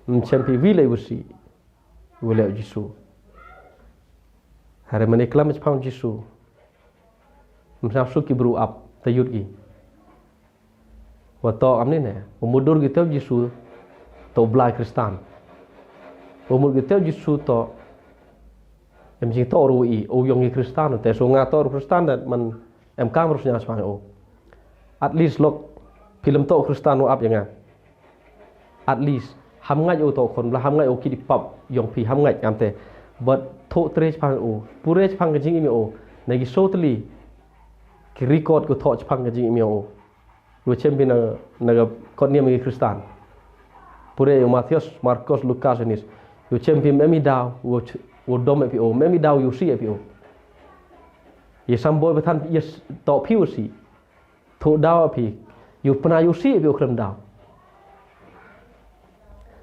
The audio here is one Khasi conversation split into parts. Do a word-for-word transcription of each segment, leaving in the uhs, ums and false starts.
Ym chem phi wi lei u si. Wi lei u Jisu. Hare mane klam shaphang u Jisu. Ym sngap suk ki bru ap ta yut ki. Wa to am ni ne. U mudur ki te u Jisu to blai Kristan. U mut ki te u Jisu to em jing to ru i u yong i Kristan te so nga to ru Kristan dat man em kam ru snya shaphang o. At least lok film to Kristan u ap ya nga. At least ham ngai o to khon bla ham ngai o ki di pap yong phi ham ngai kam te. But tho tre shaphang o pure shaphang ka jing imi o na ki so tli ki record ko tho shaphang ka jing imi o. Yo chem phi na na ka kot niam ki Kristan. Pure yo Matthias, Marcos, Lucas, Yohanes. Yo chem phi mem i daw wo ch- wo dom e phi o mem i daw yo si e phi o. Ye sam boy bethan ye s- to phi o si. Tho daw phi. Yo pna yo si e phi o krem daw.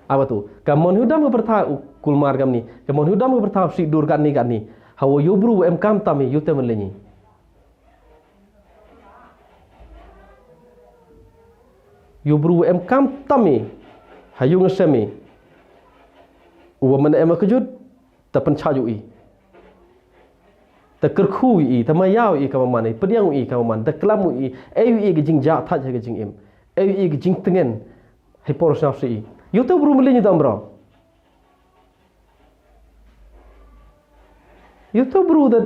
Apa tu? Ka mon hu dam ka pertha u kulmar kam ni. Ka mon hu dam ka pertha u si dur kan ni kan ni. Hawa yo bru em kam tam yo te men lenyi. Yu bru em kam tam i ha yu ngesem i. Uwa men em kejut ta penchaju i. Ta kerkhu i, ta mayau i kama man i, pediang i kama man, ta kelam i, e i ke jing ja thaj ke jing im. E i ke jing tengen. Hi por snap si i. Yu te bru melin i dam bro. Yu to bru da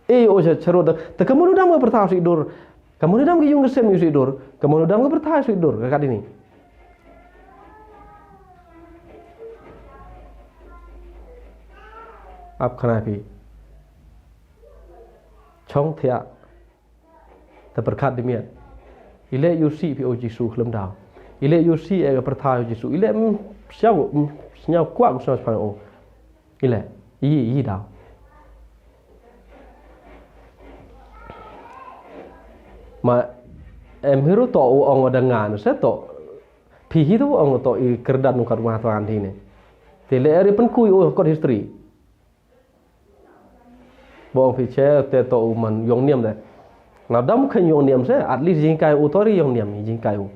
e o cha charo da ta ka munu dam ka pertha si dur. Ka munu dam ki yung ka sem yu si dur. Ka munu dam ka pertha si dur ka kadini. Ap khana phi. Chong thia. Ta perkat di miat. Ile yu si phi o Jisu khlem daw. Ile yu si e ka pertha o Jisu. Ile mm siaw mm siaw kwak siaw spang o. Ile yi yi daw. Ma em hiru to u ong da ngan se to. Phi hi to u ong to i kerdat nu kat wa to andi ne. Te le eri pen kui o kot history. Bong phi che te to u man yong niam de. Na dam khen yong niam se at least jing kai u tori yong niam jing kai u.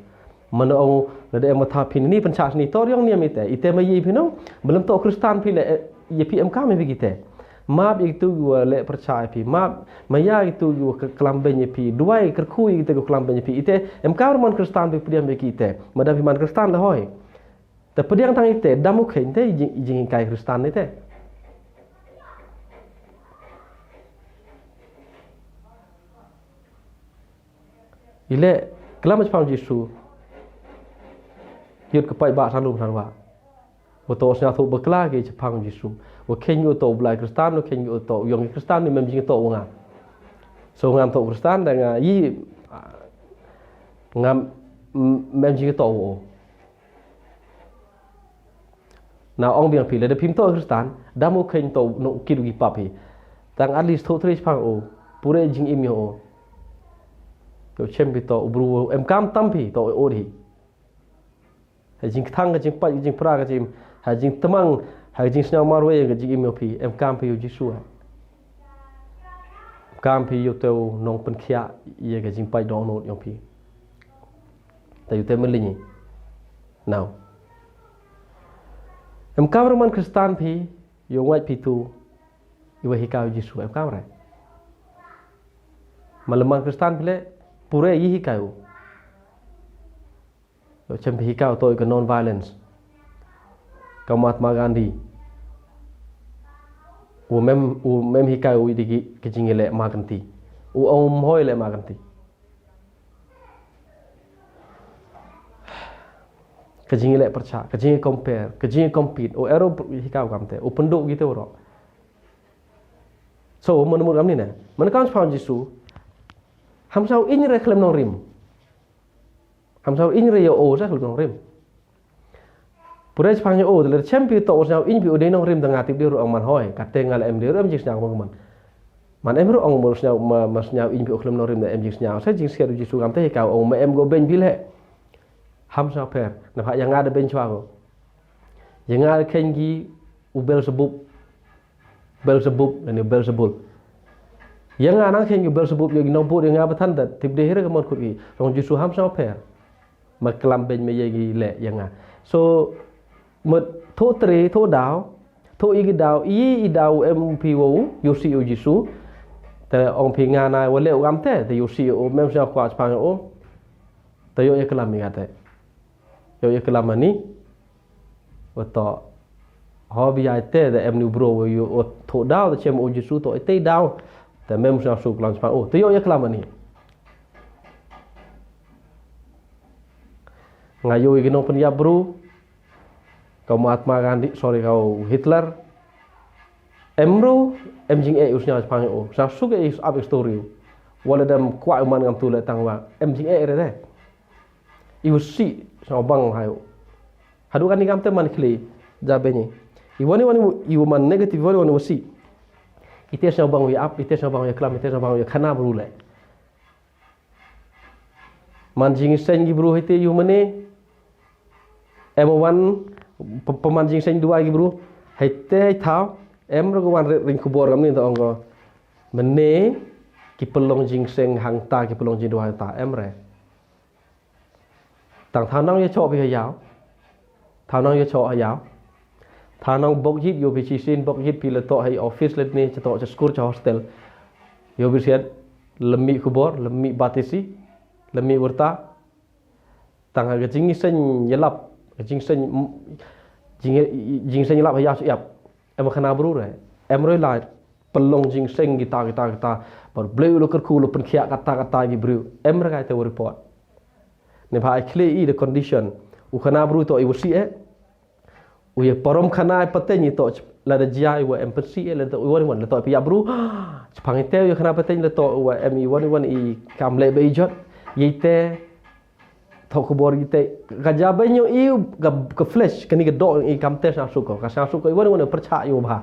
Man ong le de ma tha phin ni pen chas ni tor yong niam ite ite ma yi phi no. Belum to kristan phi le ye phi em kam phi kite. Map ye tu yu le percaya phi map ma ya tu yu klam ben ye phi duai kerkhu ye te klam ben ye phi ite em kam man kristan phi priam ye kite. Ma dam phi man kristan le hoi. Te pediang tang ite dam u khein te jing kai kristan ite. Ile klam chapang Jisu. Yut ke pai ba salum salwa. Wa to sna thu bakla ke chapang Jisu. Wa khein yu to blai kristan wa khein yu to yong kristan ni mem jing to wa nga. So ngam to kristan da nga yi ngam mem jing to wa. Na ong biang phi le da phim to kristan da mo khein to no kit u ki pap hi. Tang at least tho tre phang o pure jing im yo o. To chem phi to u bru em kam tam phi to o hi. Ha jing thang ka jing pa jing pra ka jing ha jing temang ha jing sna marwe ka jing im yo phi em kam phi yo Jisu ha. Kam phi yo to nong pen khia ye ka jing pa dong no yo phi. Ta yu te melini. Now. Em kam roman kristan phi yu ngai phi tu yu hi ka Jisu em kam re. Maleman kristan phi le pure yi hi ka yu. Yu chem phi hi ka to ka non violence. Ka Mahatma Gandhi. U mem u mem hi ka u di ki jing le ma kan ti. U ong hoi le ma kan ti. Ka jing le percha ka jing compare ka jing compete o ero hi ka kam te o pendu gi te ro. So mon mon kam ni ne man kam chapang Jisu. Ham sau in re khlem nong rim. Ham sau in re yo o sa khlem nong rim. Pure chapang yo o le chem pi to o sau in pi o de nong rim da nga tip de ro man hoi ka te nga le em de ro em jing sna ko man. Man em ro ong mo sñiaw ma ma sñiaw ing phi o khlem no rim da em jing sñiaw sa jing siat u Jisu kam te ka ong ma em go ben phi le. Ham sa pher na pha ya nga da ben chwa go. Ya nga khen gi u Belzebub. Belzebub ne Belzebul. Ya nga nang khen gi Belzebub yo gi no bu ya nga ba than da tip de hira ka mon khut gi. Rong Jisu ham sa pher. Ma klam ben me ye gi le ya nga. So Mut thoh tre, thoh daw, thoh i ki daw, i i daw em phi wow ïohsih ïa u Jisu. Te ong phi nga na wa leh u kam te, te ïohsih ïa u, mem sngewkwah shaphang ïa u. Te ïoh ïa klam i kate. Ïoh ïa klam ani. Wa toh. Ho bi ai te, te em ni u bro wa ïoh thoh daw, te chem u Jisu toh i te daw. Te mem sngewsuk klam shaphang u. Te ïoh ïa klam ani. Nga ïoh ïa ki nongpynïap bru. Ka u Mahatma Gandhi, sorry, ka u Hitler. Em bru, em jingeh u sñiaw pang u. Sa suk e is up story u. Wala dem kwah u man ngam tu le tang wa. Em jingeh re de. I u si, sa bang hai u. Hadu kan ni kam te man kli, ja beni. I wani wani, i u man negative wani wani u si. Ite sa bang u ya up, ite sa bang u ya klam, ite sa bang u ya khana bru le. Man jingseng ki bru hite yu mane. Em wan pe-, pe-, man jingseng duwai ki bru. Hite thaw. Em ro wan re-, ring kubor kam ni ta ong ko. Mane ki pelong jingseng hangta, ki pelong jingduwai ta. Em re. Tang thaw nang ya chok phi ha yaw. Thaw nang ya chok ha yaw. Thaw nang bok yit yo phi chisin bok yit phi le tok ha office le ni chatok cha school cha hostel. Yo phi siat lemi kubor, lemi batisi, lemi urta. Tang ha ka jingseng yalap, ka jingseng, jing-, jingseng yalap ha yaw yap. Em khana bru re. Em roi lai. Pelong jingseng kita, kita, kita. Bar bleu lo kerku lo penkhiak kata, kata ki bru. Em re kai te report. Ne ba ai kle i the condition. U khana bru to i wasi e. U ye parom khana i pateng i to ch-, la da jia i wa em pensi e, la da i wan i wan, la to i pia bru. Chpang i te u ye khana pateng la to wa em i wan i wan i kam le be i jot. Ye te to kubor i te. Ka ja ben yo i ka, ka flesh, kani ka do i kam te sa suko. Ka sa suko i wan i wan percha i wa ba.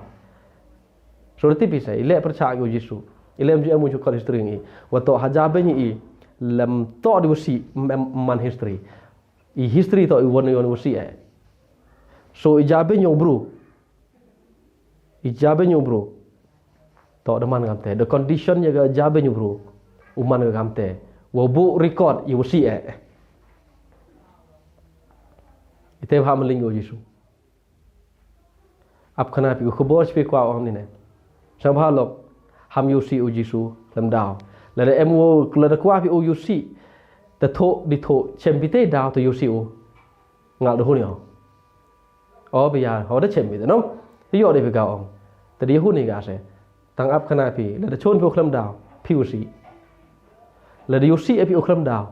So reti pisa, i le percha i wa Jisu. I le em ju em ju kol history i. Wa to ha ja ben i lem to di wasi em man history. I history to i wan i wan wasi e. So i ja ben yo bru. I ja ben yo bru. To da man kam te. The condition ya ga ja ben yo bru. U man kam te. Wa bu record i wasi e. Ite ha maling yo Jisu. Ap khana phi u khubor phi kwah ong ni ne. Sa ba lok ham yu si u Jisu lem daw. La da em wo la da kwah phi u yu si. Ta tho di tho chem phi te daw ta yu si u. Ngal da hun yo. O bi ya ho da chem phi te no. Te yo de phi ga ong. Te di hun ni ga se. Tang ap khana phi la da chon phi u khlem daw phi u si. La da yu si e phi u khlem daw.